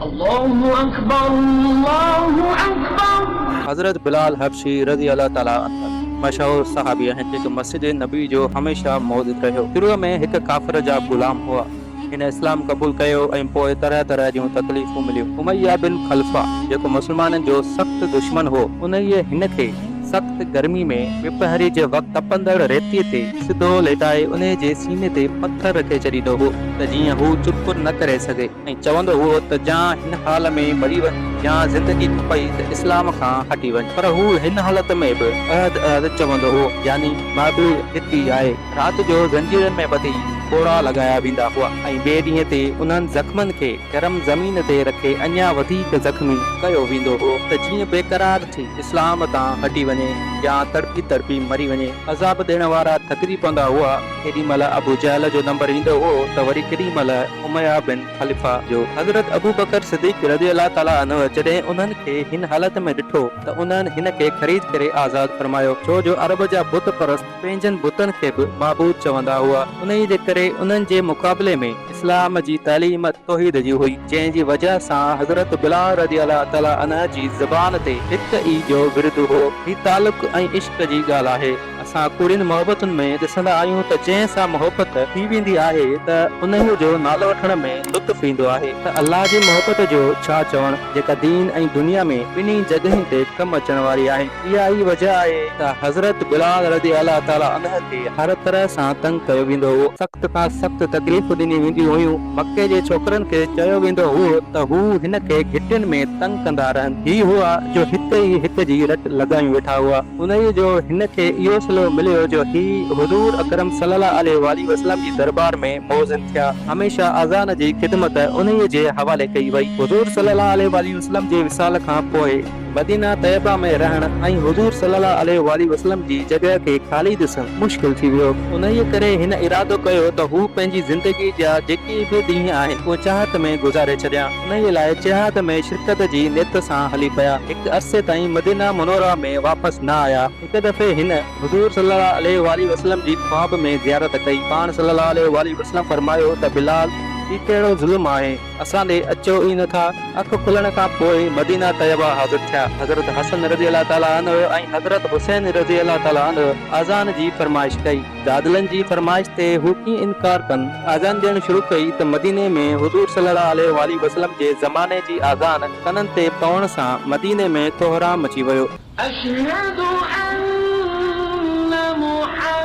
الله اڪبر الله اڪبر. حضرت بلال حبشي رضي الله تعالٰي عنه مشهور صحابي آهن جيڪي مسجد نبوي جو هميشه مؤذن رهيو. شروع ۾ هڪ ڪافر جا غلام هئا. هن اسلام قبول ڪيو ۽ پوء طرح طرح جون تڪليفون مليون. اميه بن خلفه جيڪو مسلمانن جو سخت دشمن هو، انهيء هن کي سخت گرمي ۾ ٻپهري جي وقت تپندڙ ريتيء تي سڌو ليٽائي انهيء جي سيني تي پٿر رکي ڇڏيندو هو ته جيئن هو چرپر نه ڪري سگهي ۽ چوندو هو ته جان هن حال ۾ مري وڃ يا زندگي کپئي ته اسلام کان هٽي وڃ. پر هو هن حالت ۾ به احد احد چوندو هو يعني معبود هڪ ئي آهي. رات جو زنجيرن ۾ ٻڌي ڪوڙا لڳايا ويندا هئا ۽ ٻئي ڏينهن تي انهن زخمن کي گرم زمين تي رکي اڃا وڌيڪ زخمي ڪيو ويندو هو ته جيئن بيقرار ٿي اسلام تان هٽي وڃي يا تڙپي تڙپي مري وڃي. عذاب ڏيڻ وارا ٿڪجي پوندا هئا. ڪيڏي مهل ابو جهل جو نمبر ايندو هو ته وري ڪيڏي مهل اميه بن خلفه جو. حضرت ابوبڪر صديق رضي الله تعالٰي عنه جڏهن انهن کي هن حالت ۾ ڏٺو ته انهن هن کي خريد ڪري آزاد فرمايو ڇو جو عرب جا بت پرست پنهنجن بتن کي به معبود چوندا هئا، انهيء جي ڪري انهن جي مقابلي ۾ اسلام جي تعليم توحيد جي هئي، جنهن جي وجهه سان حضرت بلال رضي الله تعالٰي عنه جي زبان تي هڪ ئي جو ورد هو. هي تعلق ۽ عشق جي ڳالهه آهي. اسان ڪوڙين محبتن ۾ ڏسندا آهيون ته جنهن سان محبت ٿي ويندي آهي ته انهيء جو نالو وٺڻ ۾ لطف ايندو آهي ته الله جي محبت جو ڇا چوڻ جيڪا دين ۽ دنيا ۾ ٻنهي جڳهين تي ڪم اچڻ واري آهي. اها ئي وجه آهي ته حضرت بلال رضي الله تعالٰي عنه کي هر طرح سان تنگ ڪيو ويندو هو. سخت کان سخت تڪليفون ڏنيون وينديون هيون. مڪي جي ڇوڪرن کي چيو ويندو هو ته هو هن کي گهٽين ۾ تنگ ڪندا رهن. هي هئا جو هڪ ئي هڪ جي رٽ لڳايون ويٺا هئا. انهيء جو هن کي اهو صلو مليو جو هي حضور اڪرم صلي الله عليه واٰله وسلم جي درٻار ۾ مؤذن ٿيا. هميشه اذان جي خدمت انهيء جي حوالي ڪئي وئي. حضور صلي الله عليه واٰله وسلم جي وصال کان پوء مدينه طيبه ۾ رهڻ ۽ حضور صلي الله عليه واٰله وسلم جي جڳهه کي خالي ڏسڻ مشڪل ٿي ويو. انهيء ڪري هن ارادو ڪيو ته هو پنهنجي زندگي جا جيڪي به ڏينهن آهن، اهي چاهت ۾ گذاري ڇڏيان. انهيء لاء جهاد ۾ شرڪت جي نيت سان هلي پيا. هڪ عرصي تائين مدينه منوره ۾ واپس نه آيا. هڪ دفعي هن حضور صلي الله عليه واٰله وسلم جي خواب ۾ زيارت ڪئي. پاڻ صلي الله عليه واٰله وسلم فرمايو ته بلال! هي ڪهڙو ظلم آهي؟ اسان ڏي اچو ئي نه ٿا. اک کلڻ کان پوء مدينه طيبه حاضر ٿيا. حضرت حسن رضي الله تعالٰي عنه ۽ حضرت حسين رضي الله تعالٰي عنه اذان جي فرمائش ڪئي. دادلن جي فرمائش تي هو ڪيئن انڪار ڪن. اذان ڏيڻ شروع ڪئي ته مديني ۾ حضور صلي الله عليه واٰله وسلم جي زماني جي اذان ڪنن تي پوڻ سان مديني ۾ ڪوهرام مچي ويو. اشهد ان محمدا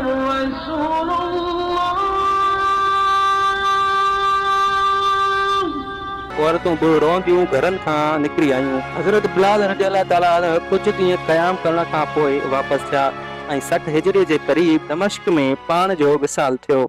رسول الله. عورتون به روئنديون گهرن کان نڪري آيون. حضرت بلال رضي الله تعالٰي عنه ڪجهه ڏينهن قيام ڪرڻ کان پوء واپس ٿيا ۽ 60 هجري جي قريب دمشق ۾ پاڻ جو وصال ٿيو.